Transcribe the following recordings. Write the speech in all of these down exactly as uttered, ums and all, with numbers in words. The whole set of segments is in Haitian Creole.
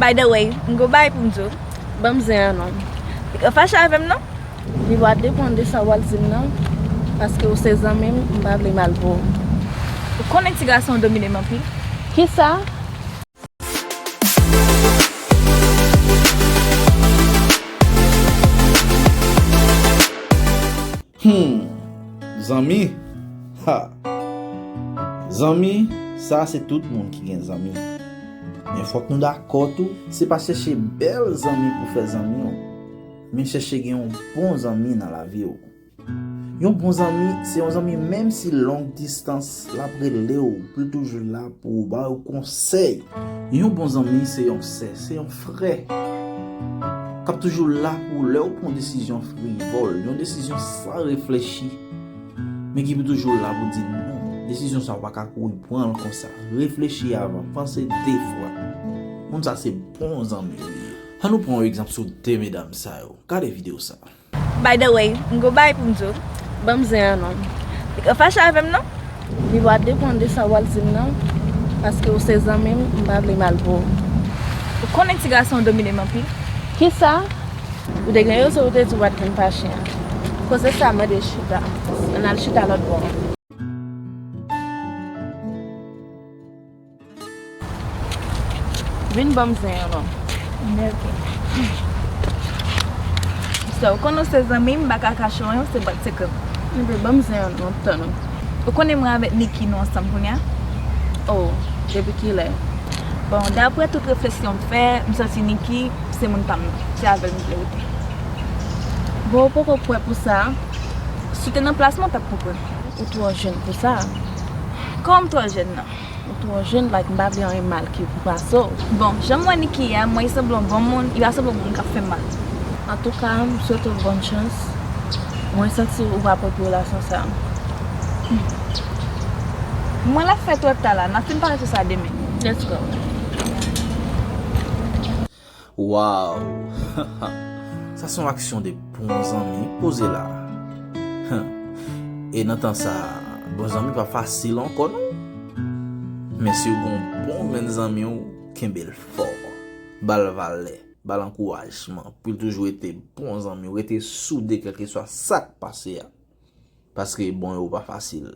By the way, m gon bagay pou m di w. Ban m zen an non. Li ka fache avè m non. Li va depann de sa w al di m nan, paske w se zanmi m, m pa vle mal pou ou. Ou konnen ti gason domine m anpil. Kisa? Hmm, zanmi? Ha! Zanmi, sa se tout moun ki gen zanmi. Men fòk nou dakò tou, se pa chèche bèl zanmi pou fè zanmi w, men chèche gen yon bon zanmi nan lavi w. Yon bon zanmi, se yon zanmi menm si long distans, l ap rele w, pou l toujou la pou w, ba w konsèy. Yon bon zanmi se yon sè, se yon frè k ap toujou la pou w lè w pran desizyon frivòl, yon desizyon san reflechi, men ki pou toujou la pou di non, desizyon sa w pa ka kouri pran l konsa. Reflechi avan, panse de fwa. Moun sa se bon zanmi w ye. Ann nou pran yon egzanp sou de medam sa yo. Gade videyo sa. By the way, m gon bagay pou m di w. Ban m zen an non. Li ka fache avè m non. Li va depann de sa w al di m nan, paske w se zanmi m, m pa vle mal pou ou. Ou konnen ti gason domine m anpil. Kisa? Ou te gen rezon ou te di w pa t vin fache an. Koze sa mande chita. Ann al chita lòt bò an. Vin ban m zen an non. Nève. Sa, ou konnen w se zanmi m, m pa ka kache w anyen, w se bòt sekrè m. Nève, ban m zen an non, m ap tann ou. Ou konnen mwen avèk Niki nou ansanm kounye a? Oh, depi kilè? Bon, daprè tout refleksyon m fè, m santi Niki se moun pa m nan. Se avè l m vle rete. Bon, ou poko prè pou sa. Si w te nan plas mwen, w t ap konprann. Ou twò jèn pou sa. Kòman m twò jèn nan? Ou twò jèn, like, m pa vle anyen mal ki pou pase w. Bon, jan m wè Niki a, m wè li sanble yon bon moun, li pa sanble yon moun k ap fè m mal. Antouka, m swete w bòn chans. Mwen santi ou pa prè pou relasyon sa. Mwen l ap fè twò ta la, n ap fin pale sou sa demen. Let's go. Wow! Sa se yon aksyon de bon zanmi, poze la. E nan tan sa, bon zanmi pa fasil ankò non. Men si w gon bon grenn zanmi w, kenbe l fò. Ba l valè, ba l ankourajman, pou l toujou rete bon zanmi w, rete soude kèlkeswa sa k pase a. Paske bon yo pa fasil.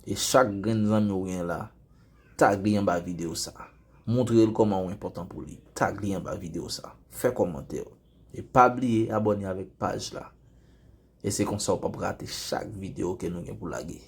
E chak grenn zanmi w gen la, tag li anba videyo sa. Montre l kòman ou enpòtan pou li. Tag li anba videyo sa. Fè kòmantè. E pa bliye abòne avèk paj la. E se konsa w p ap rate chak videyo ke nou gen pou lage.